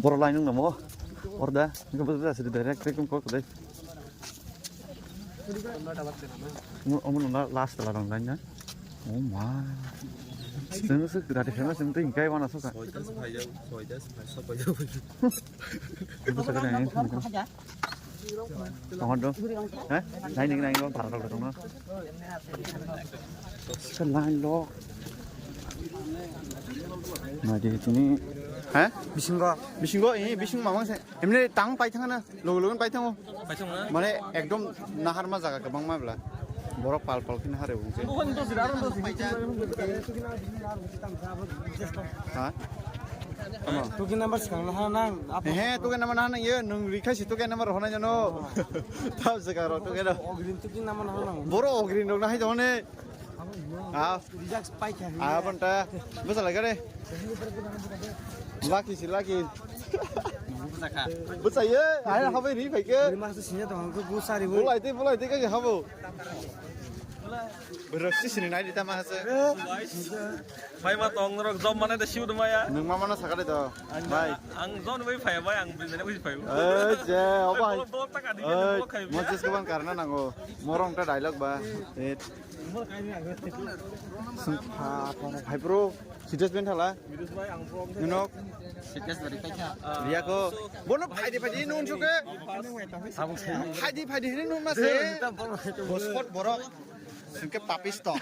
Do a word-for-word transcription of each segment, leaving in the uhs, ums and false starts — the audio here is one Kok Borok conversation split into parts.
Borok line wng namo. Order. Nungkha bwsajak sidi direct, direct wng kok dai. Omo, omo no last la rong line na. Oh my. Seng se gati khema seng tei kai wana soka. Soita se phai jak, soita se phai, sopai jak. Ibu sakha nai. Tongo do. He? Nai ni nai go para rok tongo. Line lo. Nai di tini. He? Bisingo. Bisingo, eh, bising mamang se. Emne tang pai thang na. Logo logo pai thango. Pai thango na? Mane ekdom naharma jaga kwbangma bla. Borok pal pal khe nahar ebo. Ha? Tama. Token number swkang na ha nang. He, token number na nang ye, nung rikhai si token number hona jano. Tao jaga ro token. Ogrin token number na ha nang. Boro ogrin rok na hai jone. Ah. Rijak pai kha. Ah, banta. Bwsa lai gare. Lucky si lucky. Bwsa kha. Bwsa ye. Ai, habai ri phai ke. Ri mas sinya to hangko bu sari bu. Bulai te, bulai te ka habo. Berok si sini nai di tama hase. Bai ma tong rok job mane de siu duma ya. Nung ma mana sakale to. Bai. Ang job bai phai bai ang business bai phai. Eh, je, oba. Dol taka di. Eh, mo jes ko ban karna nango. Morong ta dialogue ba. Eh. Sung pha pha pha bro. Sites ben thala. Nino. Sites bari paikha. Riya ko. Bono phaidi phaidi nun suke. Phaidi phaidi hini nun mase. Bospot borok. Sungke papisto.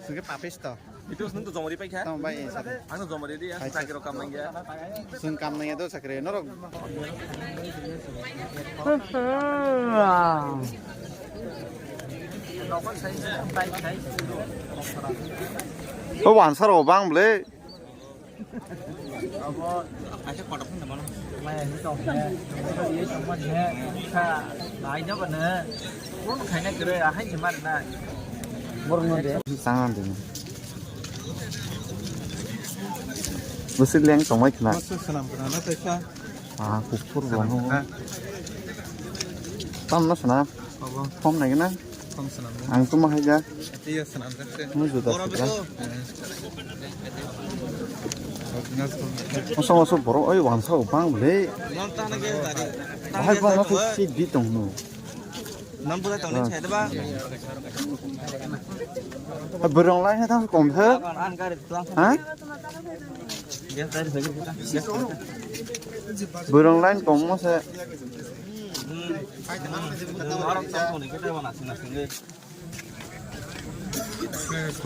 Sungke papisto. Itu seneng tuh jomari paikha. Tong bai. Anu jomari dia. Sakiro kamang ya. Sung kam nang ya to sakre norok. O wansaro bang ble. Sangan de. Bwswk leng tongmai khna. Masa swnam khna na kaisa. Ah, kuphur bo. Swnam khna. Tam na swnam? Obo. Phone nai na? Phone swnam. Ang tuma hai ja. Iya swnam jak se. Mu juda sida. Oso oso borok oi wansa bang ble. Bahai bang na si di tong nu. Nam pura tong ni chai da ba. Borong lai na tang kom the. Ha? Borong line kom mo se.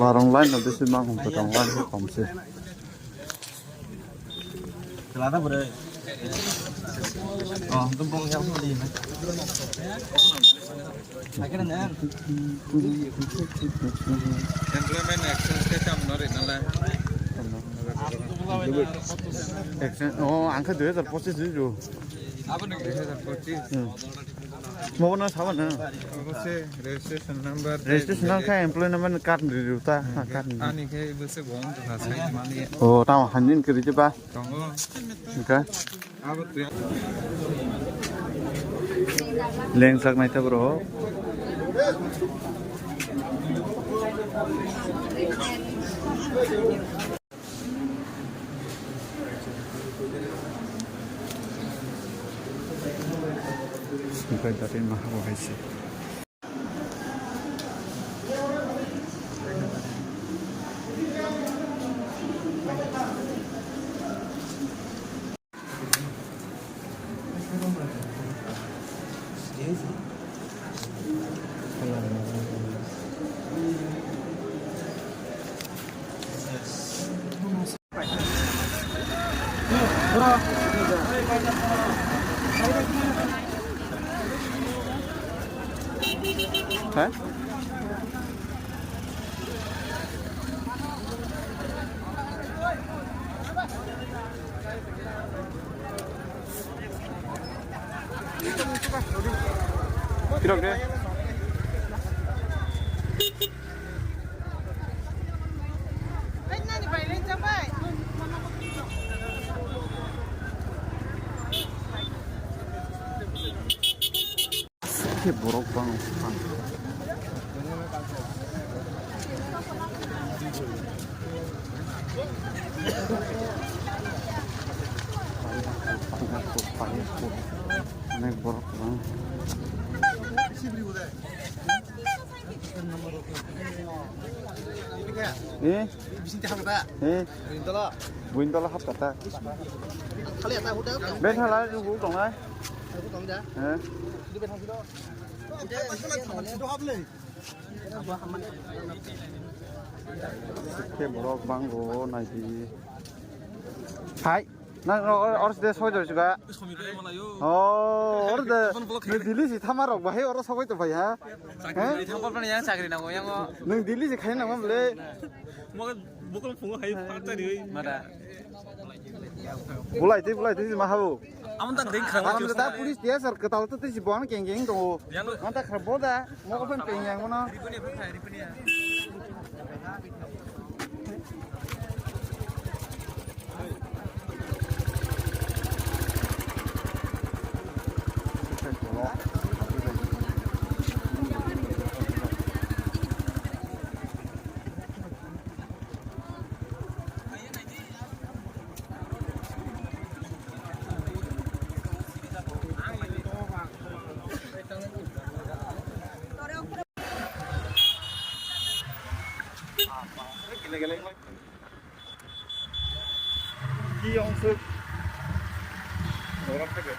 Borong line no bisi mang hum tong line kom se. Kelada bwrwi. Oh, dum bong yang di. Employment exchange khe tamo no rinala. Exchange, oh, ang khe dui hazar pochis ri rw. Abo ni dui hazar pochis. Hmm. Mobo no sabo no. Abo se registration number. Registration number khe employee number card ri rw ta. Hmm. Card ri. Ani khe bo se bong na sai mani. Oh, tamo hanjin kiri ba. Tongo. Hingke? Lengsak nai ta bro. Hingke dati ma habo hai se. Hah? Pirok de. Borok bang. Onek borok bang. Eh? Bising teh hapkha ta? Eh? Buintola. Buintola hapkha ta? Khali ata huda. Bethala rugu tongnai. Rugu tongja. Eh? Itu bethala sido. Itu bethala sido haple. Khe borok bango naidi. Hai. Nang or, or de soi doi juga. Oh, or de. Nang Delhi si thama rok bahai oro sogoi to bhai ha. Chakri thang pal yang chakri nango yang o. Nang Delhi si khai nang mle. Mo bokol phungo hai phatari oi. Mada. Bulai tei bulai tei ma habo. Amon tak ding khang. Aram da police dia sar ketal to tei si bon keng keng to. Yang lo. Mata khar boda. Mokol pen peng yang mano. Ripuni apa khai ripuni ya. Kiyong suk. Borok khe.